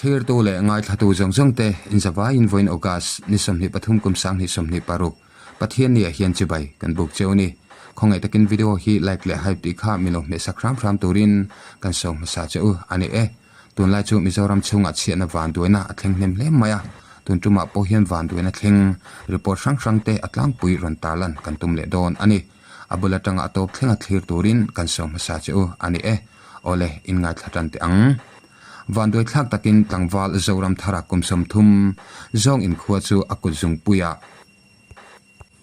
Thlirtu leh ngaithlatu zawng zawng te inzavaiin vawiin August ni 23 kum 2026 Pathian ni ah hian chibai kan buk cheu ni. Khawngaih takin video hi like leh hype tih kha min lo hmehsak hram hram turin kan sawi hmasa che u a ni e. Tunlai chu Mizoram chhungah chhiatna vanduaina a thleng hnem hle mai a, tun tumah pawh hian vanduaina thleng report hrang hrang te a tlangpui rawn tarlan kan tum leh dawn a ni. A bul atanga a tawp thlenga thlir turin kan sawi hmasa che u a ni e. Awle, inngaithla tan teh ang. Vanduai thlak takin tlangval Zoram thara kum 30 zawng inkhua chu a kut zungpuiah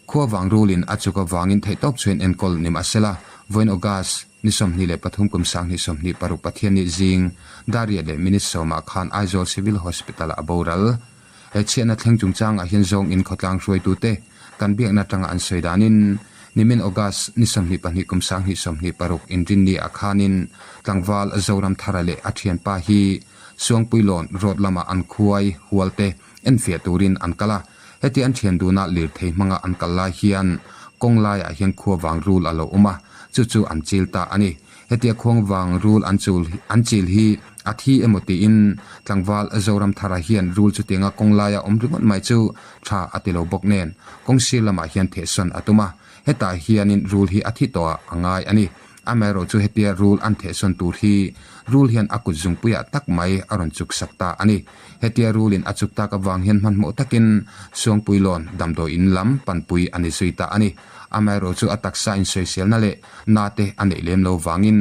Khua vang rulin a chuk avangin theihtawp chuan enkawl ni mah sela, vawiin August ni 23 kum 2026 Pathianni zing dar riat leh minute sawmah khan Aizawl Civil Hospital-ah a boral. He chhiatna thleng chungchangah hian zawng in khawtlang hruaitute kan biakna atanga an sawi danin nimin August ni 22 kum 2026 inrinni-ah khanin tlangval Zoramthara leh a thianpa hi Suangpuilawn road lamah an khuai hualte enfiah turin an kal a. Heti an thian duna lirthei hmanga an kal lai hian kawng laiah hian khua vang rul a lo awm a, chu chu an chil ta a ni. Hetia khuang vang rul an chul an chil hi a thi emaw tiin tlangval Zoramthara hian rul chutianga kawng laia awm ringawt mai chu tha a ti lo bawk nen kawng sir lamah hian thehsawn a tum a, hetah hianin rul hi a thi tawh ah a ngai a ni. Amaherawh chu hetia rul an thehsawn tur hi rul hian a kut zungpuiah tak mai a rawn chuk sak ta a ni. Hetia rulin a chuk tak avang hian hmanhmawh takin Suangpuilawn damdawi in lam panpui a ni zui ta a ni. Amaherawh chu a taksa insawiselna leh na te a neih lem lo vangin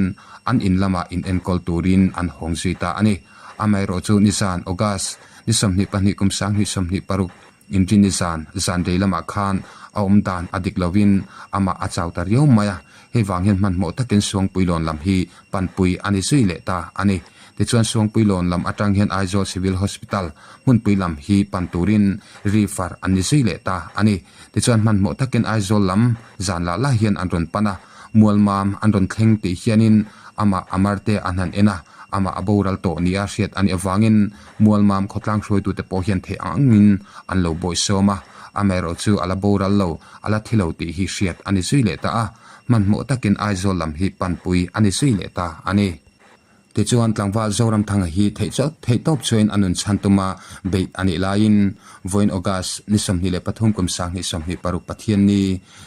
an in lamah inenkawl turin an hawng zui ta a ni. Amaherawh chu nizan August ni 22 kum 2026 Inrini zan, zan rei lamah khan a awm dan a dik lovin amah a chau ta riau mai a, hei vang hian hmanhmawh takin Suangpuilawn lam hi panpui a ni zui leh ta a ni. Tichuan Suangpuilawn lam atang hian Aizawl Civil Hospital hmunpui lam hi pan turin refer an ni zui leh ta a ni. Tichuan hmanhmawh takin Aizawl lam zan lah lah hian an rawn pan a, Mualmam an rawn thleng tih hianin amah Amarte an han en a, amah a boral tawh nia hriat a nih avangin Mualmam khawtlang hruaitute pawh hian theih ang angin an lo bawihsawm a, amaherawh chu a la boral lo, a la thi lo tih hi hriat a ni zui leh ta a, hmanhmawh takin Aizawl lam hi panpui a ni zui leh ta a ni. Tichuan tlangval Zoramthanga hi theih chawt theih tawp chuain a nun chhan tuma beih a nih laiin vawiin August ni 23 kum 2026 Pathianni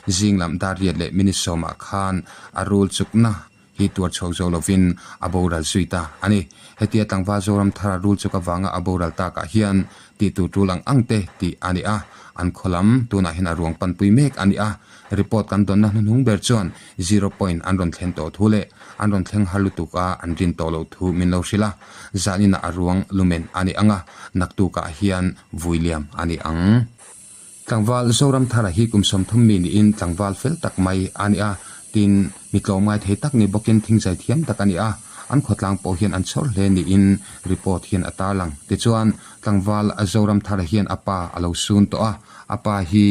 zing lam dar riat leh minute sawmah khan a rul chukna hi tuar chhuak zo lovin a boral zui ta a ni. Hetia tlangval Zoramthara rul chuk avanga a boral takah hian tih tur tul ang ang te tih a ni a, an khaw lam tunah hian a ruang panpui mek a ni a. Report kan dawnna hnuhnung ber chuan zero point an rawn thlen tawh thu leh an rawn thleng har lutuk a an rin tawh loh thu min lo hrilh a, zaninah a ruang lumen a ni ang a, naktukah hian vui liam a ni ang. Tlangval Zoramthara hi kum 30 mi niin tlangval fel tak mai a ni a, tin mi tlawmngai thei tak ni bawkin thingzai thiam tak a ni a, an khawtlang pawh hian an chhawr hle niin report hian a tarlang. Tichuan, tlangval Zoramthara hian a pa a lo sun tawh a, a pa hi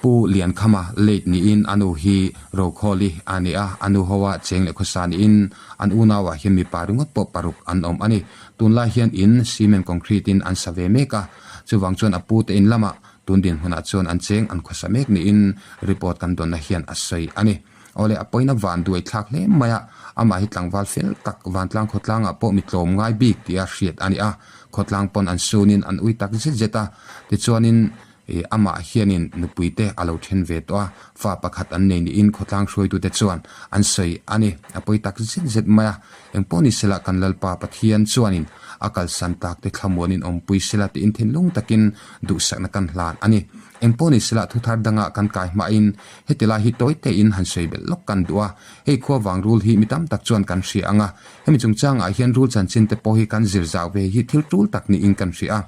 Pu Liankhama late niin a nu hi Rokhawli a ni a, a nu hoa cheng leh khawsa niin an unauah hian mipa ringawt pawh paruk an awm a ni. Tunlai hian in cement concrete in an sa ve mek a, chuvang chuan a pu te in lamah tun dinhmunah chuan an cheng an khawsa mek niin report kan dawnna hian a sawi a ni. Awle a pawina van duai thlak hle mai a, amah hi tlangval fel tak vantlang khawtlangah pawh mi tlawm ngai bik tia hriat a ni a, khawtlang pawn an sunin an ui tak zet zet a, tichuanin Ih, amah hianin nupuite a lo then ve tawh a, fa pakhat an nei niin khawtlang hruaitute chuan an sawi a ni. A pawi tak zet zet mai a, engpawh ni sela kan Lalpa Pathian chuanin a kalsan takte thlamuanin awmpui sela tiin thinlung takin duhsakna kan hlan a ni. Engpawh ni sela thuthar danga kan kai hmain heti lai hi tawi tein han sawi belh lawk kan duh a, hei khua vang rul hi mi tam tak chuan kan hria ang a, hemi chungchangah hian rul chanchinte pawh hi kan zir zau ve hi thil tul tak niin kan hria a.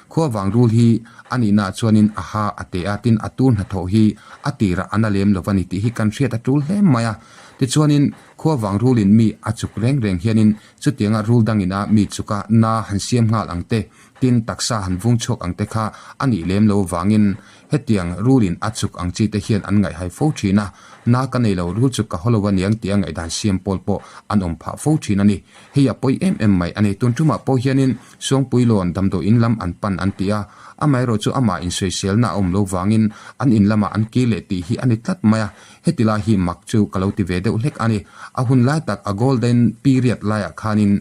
Khua vang rul hi a nihnaah chuanin a ha a teh a, tin a tur hnathawh hi a tirah a na lem lo a ni tih hi kan hriat a tul hle mai a. Tichuanin khua vang rulin mi a chuk reng reng hianin chutianga rul dangina mi chuka na han siam nghal ang te, tin taksa han vung chhuak ang te kha a nih lem lo vangin hetiang rulin a chuk ang chi te hian an ngaihhai fo thin a, na ka nei lo rul chuk ka haw lo aniang tia ngaihdan siam pawl pawh an awm phah fo thin a ni. Hei a pawi em em mai a ni. Tun tumah pawh hianin Suangpuilawn damdawi in lam an pan an ti a, amaherawh chu amah insawiselna a awm lo vangin an in lamah an kir leh tih hi a ni tlat mai a, heti lai hi mak chu ka lo ti ve deuh. deuh hlek a ni. A hun lai tak a golden period laiah khanin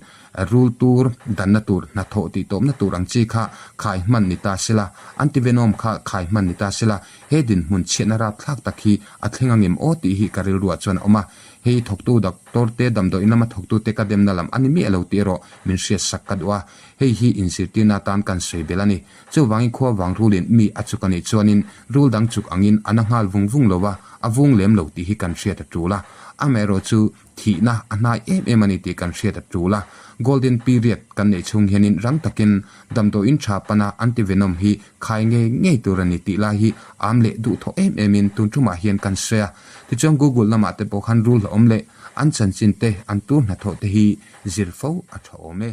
rul tur danna tur hnathawh tih tawpna tur ang chi kha khai hman ni ta sela, antivenom kha khai hman ni ta sela, he dinhmun chhiatna rapthlak tak hi a thleng angem aw tih hi ka rilruah chuan a awm a. Hei thawktu doctor te damdawiin lama thawktute ka demna lam a ni miah lo tih erawh min hriatsak ka duh a, hei hi inzirtirna atan kan sawi belh a ni. Chuvangin khua vang rulin mi a chuk a nih chuanin rul dang chuk angin a na nghal vung vung lo a, a vung lem lo tih hi kan hriat a tul a. Amaherawh chu thihna a hnai em em a ni tih kan hriat a tul a. Golden period kan neih chhung hianin rang takin damdawiin tha pana antivenom hi khai ngei ngei tur a ni tih lai hi am leh duhthawh em emin tun tumah hian kan sawi a. Tichuan Google lamah te pawh khan rul hlauhawm leh an chanchin te, an tur hnathawh te hi zir fo a tha awm e.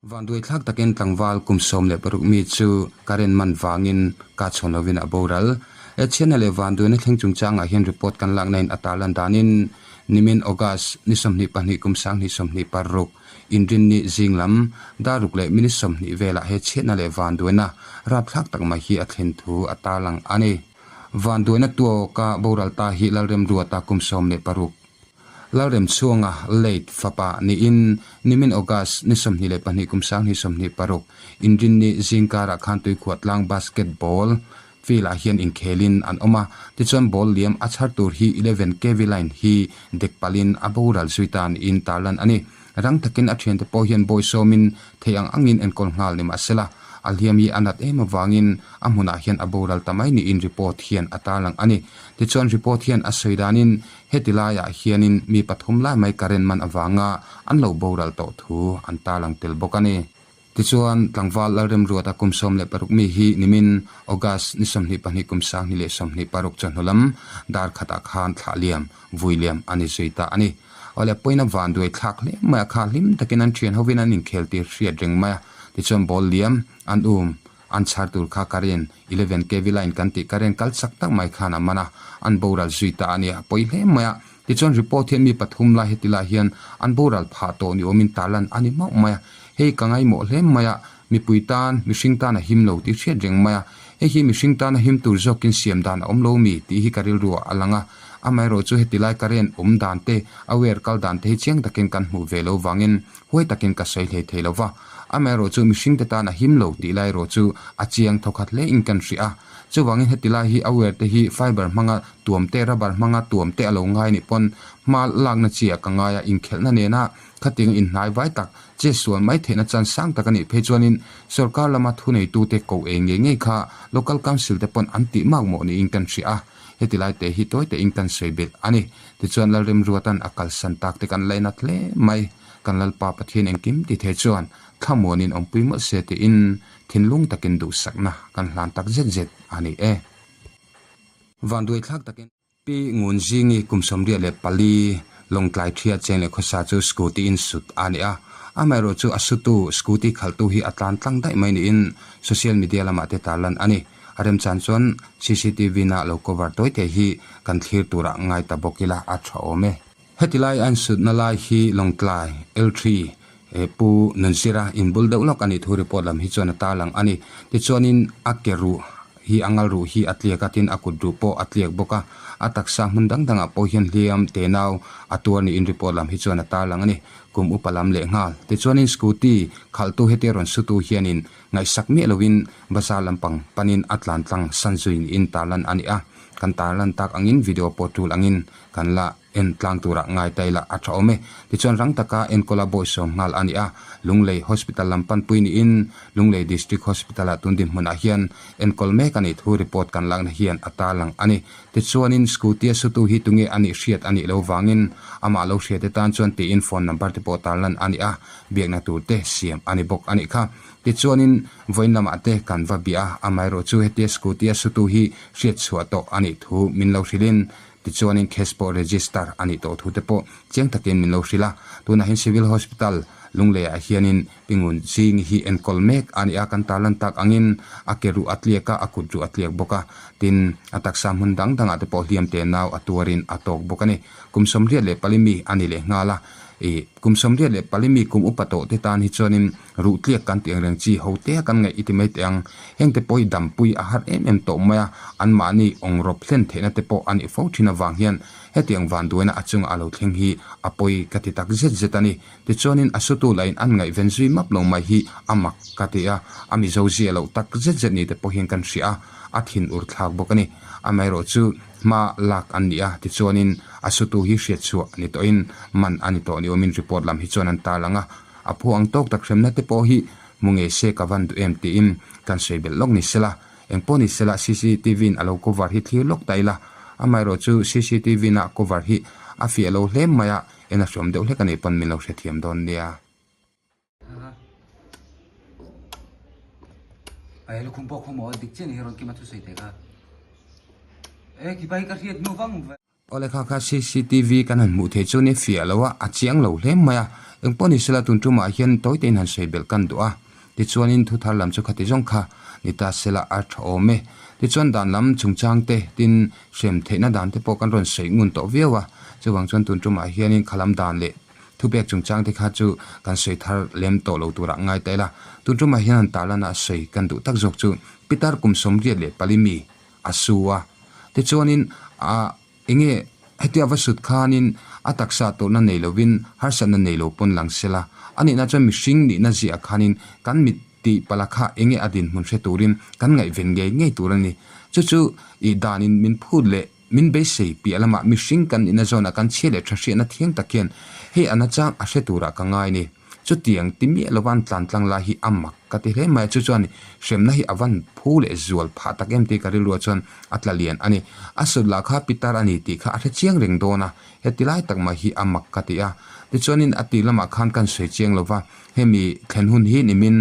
Vanduaithlak takin tlangval kum 16 mi chu current man vangin ka chhawn lovin a boral. He chhiatna leh vanduaina thleng chungchangah hian report kan lakna in a tarlan danin nimin August ni 22 kum 2026 Inrinni zing lam dar ruk leh minute 20 velah he chhiatna leh vanduaina rapthlak tak mai hi a thlen thu a tarlang a ni. Vanduaina tuaka boral ta hi Lalremruata kum 16 Lalremchhuanga late fapa niin nimin August ni 22 kum 2026 Inrinni zingkarah khan Tuikhuah tlang basketball field ah hian inkhelin an awm a, tichuan ball liam a chhar tur hi 11 KV line hi dek palhin a boral zui ta niin tarlan a ni. Rang takin a thiante pawh hian bawi sawmin thei ang angin enkawl nghal ni mahsela, a hliam hi a nat em avangin a hmunah hian a boral ta mai niin report hian a tarlang a ni. Tichuan report hian a sawi danin Heti laiah hianin mi pathum lai mai current man avanga an lo boral tawh thu an tarlang tel bawk a ni. Tichuan, tlangval Lalremruata kum 16 mi hi nimin August ni 22 kum 2026 chawhnu lam dar khatah khan thlah liam, vui liam a ni zui ta a ni. Awle pawina van duai thlak hle mai a kha hlim takin an thian hovin an inkhel tir hriat reng mai a. Tichuan ball liam an um An chhar tur kha current 11 kv line kan tih current kal chak tak mai khan a man a, an boral zui ta a ni a pawi hle mai a. Tichuan report hian mi pathum lai heti lai hian an boral phah tawh ni awmin tarlan a ni mauh mai a. Hei ka ngaimawh hle mai a, mipui tan, mihring tan a him lo tih hriat reng mai a. Hei hi mihring tan a him tur zawkin siam dan a awm lo mi tih hi ka rilru ah a lang a. Amaherawh chu heti lai current awm dan te, a wire kal dan te hi chiang takin kan hmuh ve lo vangin huai takin ka sawi hlei thei lo va. Amaherawh chu mihringte tan a him lo tih lai erawh chu a chiang thawkhat hle in kan hria a. Chuvangin heti lai hi a wire te hi fiber hmanga tuam te, rubber hmanga tuam te a lo ngai nih pawn hma lakna chi ah ka ngai a, inkhelhna nena khatiang inhnai vai tak che sual mai theihna chan sang tak a nih phei chuanin sorkar lama thuneitute koh ei ngei ngei kha local council te pawn an tih mak mawh niin kan hria a. Heti lai te hi tawi tein kan sawi belh a ni. Tichuan Lalremruata'n a kalsan tak te kan lainat hle mai. Kan Lalpa Pathian engkim ti thei chuan thlamuanin awmpui mawlh se tiin thinlung takin duhsakna kan hlan tak zet zet a ni e. Vanduai thlak takin Pi Ngunzingi kum 84 Lawngtlai Thia cheng leh khawsa chu scooty in sut a ni a. Amaherawh chu a sutu scooty khalhtu hi a tlan tlang daih mai niin social media lamah te tarlan a ni. A remchan chuan cctv na lo cover tawi te hi kan thlir turah ngai ta bawk ila a tha awm e. Heti lai an sutna lai hi Lawngtlai, L3, Pu Nunzira inbul deuh lawk a nih thu report lam hi chuan a tarlang a ni. Tichuanin a ke ruh hi a ngal ruh hi a tliak a, tin a kut ruh pawh a tliak bawk a. A taksa hmun dang dangah pawh hian hliam tenau a tuar niin report lam hi chuan a tarlang a ni. Kum upa lam leh nghal. Tichuanin scooty khalhtu hetia rawn sutu hianin ngaihsak miah lovin bazar lampang panin a tlan tlang san zui niin tarlan a ni a. Kan tarlan tak angin video pawh tul angin kan la en tlang turah ngai ta ila a tha awm e. Tichuan rang taka enkawl a bawisawm nghal a ni a, Lunglei Hospital lam panpui niin Lunglei District Hospital ah tun dinhmunah hian enkawl mek a nih thu report kan lakna hian a tarlang a ni. Tichuanin scooty a sutu hi tunge a nih hriat a nih lo vangin amah lo hriate tan chuan tiin phone number te pawh tarlan a ni a, biakna tur te siam a ni bawk a nih kha. Tichuanin vawiin lamah te kan va bia a, amaherawh chu hetia scooty a sutu hi hriat chhuah tawh a nih thu min lo hrilhin Tichuanin case pawh register a nih tawh thu te pawh chiang takin min lo hrilh a. Tunah hian Civil Hospital Lungleiah hianin Pingun Zing hi enkawl mek a ni a, kan tarlan tak angin a ke ruh a tliak a, a kut ruh a tliak bawk a. Tin, a taksa hmun dang dangah te pawh hliam te nau a tuarin a tawk bawk a ni. Kum 84 mi a ni leh nghal a. Ih kum 84 mi kum upa tawh te tan hi chuanin ruh tliak kan tih ang reng chi ho te a kan ngaih i ti mai teh ang. Heng te pawh hi dampui a har em em tawh mai a, anmahni awngrawp hlen theihna te pawh a nih fo thin avang hian hetiang vanduaina a chunga a lo thleng hi a pawi ka ti tak zet zet a ni. Tichuanin a sutu lahin an ngaihven zui map lo mai hi a mak ka ti a, a mizo zia loh tak zet zet ni te pawh hian kan hria a, a thin ur thlak bawk a ni. Amaherawh chu hma lak an ni a, tichuanin a sutu hi hriat chhuah ni tawhin man a ni tawh ni awmin report lam hi chuan an tarlang a, a phu ang tawk tak hremna te pawh hi hmu ngei se ka van duh em tiin kan sawi belh lawk ni sela. Engpawh ni sela cctv in a lo cover hi thlir lawk ta ila, amaherawh chu cctv in a cover hi a fiah lo hle mai a, En a hriawm deuh hlek a nih pawn min lo hrethiam dawn nia. Ai lukhum pawh khaw maw dik chiah ni hi rawn kima thusawi teh kha. E khi pai ka hriat hnu vang ve. Awle kha kha cctv kan han hmuh theih chu nia fiah lo a, a chiang lo hle mai a. Engpawh ni sela tun tumah hian tawi tein han sawi belh kan duh a. Tichuanin thu thar lam chu khati zawng kha ni ta sela a tha awm e. Tichuan dan lam chungchang te tin hrem theihna dan te pawh kan rawn sawi ngun tawh viau a. Chuvang chuan tun tumah hianin khalam dan leh thupek chungchang te kha chu kan sawi thar lem tawh lo turah ngai ta ila. Tun tumah hian han tarlana sawi kan duh tak zawk chu Pitar kum 84 mi a su a. Tichuanin a. Enge hetia va sut khanin a taksa tawrhna nei lovin harsatna nei lo pawn lang sela, a nihna chuan mihring nihna ziah khanin kan mit tih pala kha enge a dinhmun hre turin kan ngaihven ngei ngei tur a ni. Chu chu ih danin min phut leh min beisei piah lamah mihring kan nihna zawnah kan chhia leh tha hriatna thiang tak hian hei a nachang a hre turah ka ngai ni. Chutiang ti miah lova an tlan tlang lai hi a mak ka ti hle mai a, chu chuan hremna hi a van phu leh zual phah tak em tih ka rilruah chuan a tla lian a ni. A sut lah kha pitar a ni tih kha a hre chiang reng dawn a, heti lai tak mai hi a mak ka ti a. Tichuanin a tih lamah khan kan sawi chiang lova, hemi thlen hun hi nimin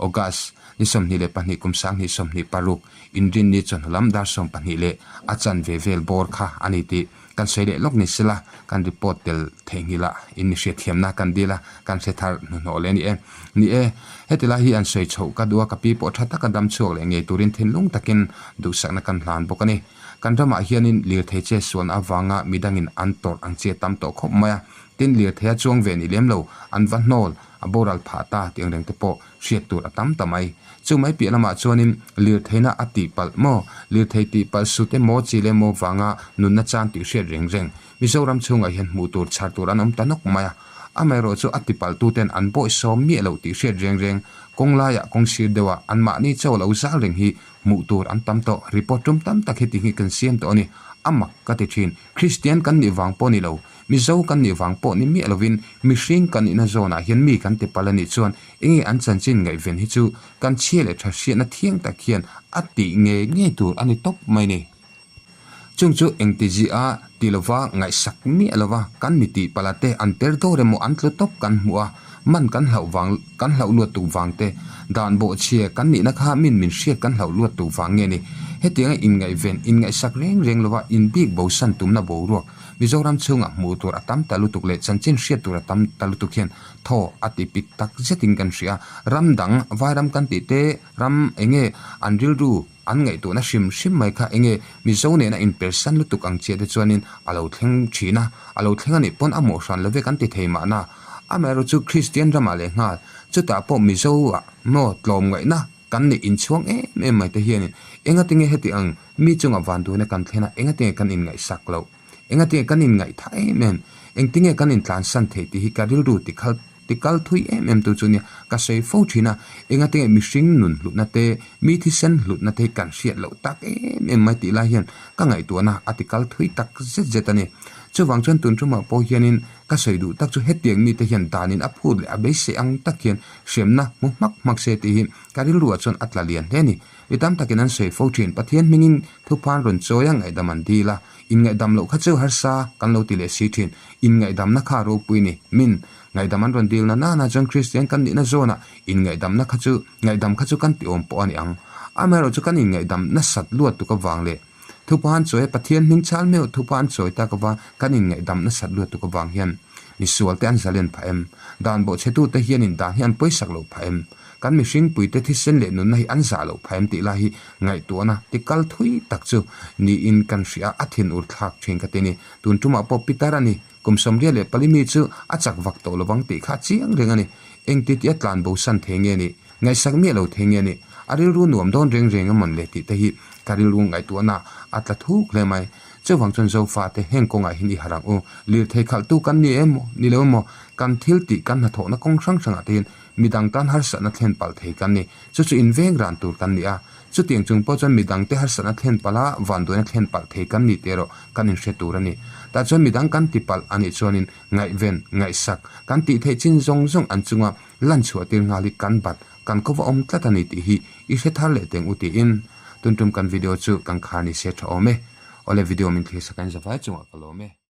August ni 22 kum 2026 inrinni chawhnu lam dar 12 leh a chanve vel bawr kha a ni tih Kan sawi leh lawk ni sela, kan report tel theihnghilh a, in mi hriatthiamna kan dil a, kan hre thar hnuhnawh leh a ni e. Ni e, heti lai hi an sawi chhoh ka duh a, ka pi pawh tha taka dam chhuak leh ngei turin thinlung takin duhsakna kan hlan bawk a ni. Kan ramah hianin lirthei che sualna avanga midangin an tawrh ang chi a tam tawh khawp mai a, tin lirtheia chuang ve ni lem lo, an va hnawl, a boral phah ta tih ang reng te pawh hriat tur a tam ta mai. Chu mai piah lamah chuanin lirtheina a tih palh maw? Lirthei tih palh sut emaw chil emaw vanga nunna chan tih hriat reng reng Mizoram chhungah hian hmuh tur chhar tur an awm ta nawk mai a. Amaherawh chu a tipalhtuten an bawihsawm miah loh tih hriat reng reng kawng laiah kawng sir deuhah anmahni chaw lo zal reng hi hmuh tur an tam tawh. Report tum tam tak heti hi kan siam tawh a ni. A mak ka ti thin. Kristian kan nih vang pawh ni lo. Mizo kan nih vang pawh ni miah lovin mihring kan nihna zawnah hian mi kan ti palh a nih chuan enge an chanchin ngaihven hi chu kan chhia leh tha hriatna thiang tak hian a tih ngei ngei tur a ni tawp mai ni. Chung chu engti zia ti lova ngaihsak miah lova kan mi tih palh a te an per dawr emaw an tlu tawp kan hmuh a, man kan hlauh vang kan hlauh luat tuk vang te, dan bawhchhia kan nihna kha min min hriat kan hlauh luat tuk vang nge ni. Hetianga inngaihven inngaihsak reng reng lova inbik bosan tumna boruak Mizoram chhungah hmuh tur a tam ta lutuk leh chanchin hriat tur a tam ta lutuk hian thaw a ti pik tak zetin kan hria. Ram dang, vairam kan tih te, ram enge an rilru an ngaihtuahna hrim hrim mai kha enge Mizo nena inpersan lutuk ang chiah te chuanin a lo thleng thin a, a lo thleng a nih pawn a mawh hran lo ve kan ti thei mahna. Amaherawhchu chu Kristian ramah leh nghal chutah pawh Mizo-ah maw tlawmngaihna kan neih inchhuang em em mai te hianin engatinge heti ang Mi chunga vanduaina kan thlen a, engatinge kan inngaihsak loh? Engatinge kan inngaihthah em em? Engtinge kan intlansan theih tih hi ka rilru tikhal tikal thui em em tu chu nia ka sawi fo thin a. Engatinge mihring nun hlutna te, mi thisen hlutna te hi kan hriat loh tak em em mai tih lai hian ka ngaihtuahna a tikal thui tak zet zet a ni. Chuvang chuan tun tumah pawh hianin ka sawi duh tak chu hetiang mite hian danin a phut leh a beisei ang tak hian hremna hmu hmak hmak se tih hi ka rilruah chuan a tla lian hle a ni. Mi tam takin an sawi fo thin. Pathian hmingin thuphan rawn chawi a, ngaihdam an dil a. Inngaihdam loh kha chu harsa kan lo ti leh si thin. Inngaihdamna kha a ropui ni. Min ngaihdam an rawn dil na nana chuan Kristian kan nihna zawnah inngaihdamna kha chu ngaihdam kha chu kan ti awm pawh a ni ang. Amaherawhchu kan inngaihdam nasat luat tuk avang leh thuphan chawi a Pathian hming chal meuh thuphan chawi tak avang kan inngaihdam nasat luat tuk avang hian misual te an zalen phah em? Dan bawhchhetute hianin dan hi an pawisak loh phah em? Kan mihring puite thisen leh nunna hi an zah loh phah em tih lai hi ngaihtuahna ti kal thui tak chu niin kan hria a, a thin ur thlak thin ka ti ni. Tun tumah pawh Pitar a ni. Kum 24 mi chu a chak vak tawh lovang tih kha a chiang reng a ni. Engti tih a tlan bo san thei nge ni? Ngaihsak miah lo thei nge ni? A rilru nuam dawn reng reng emawn le tih te hi ka rilru ngaihtuahna a tla thuk hle mai. Chuvang chuan Zofate heng kawngah hian i harh ang u. Lirthei khalhtu kan ni em maw? Ni lo emaw? Kan thil tih kan hnathawhna kawng hrang hrangah te hian midang tan harsatna thlen palh thei kan ni. Chu chu inveng ran tur kan ni a. Chutiang chung pawh chuan midangte harsatna thlen palh a, vanduaina thlen palh thei kan ni tih erawh kan inhre tur a ni. Tah chuan midang kan ti palh a nih chuanin ngaihven, ngaihsak, kan tih theih chin zawng zawng an chunga lan chhuah tir nghal hi kan bat, kan kova awm tlat a ni tih hi i hre thar leh teng u tiin tun tum kan video chu kan khar ni se tha awm e. Awle video min thlir sak in zavai chungah ka lawm e.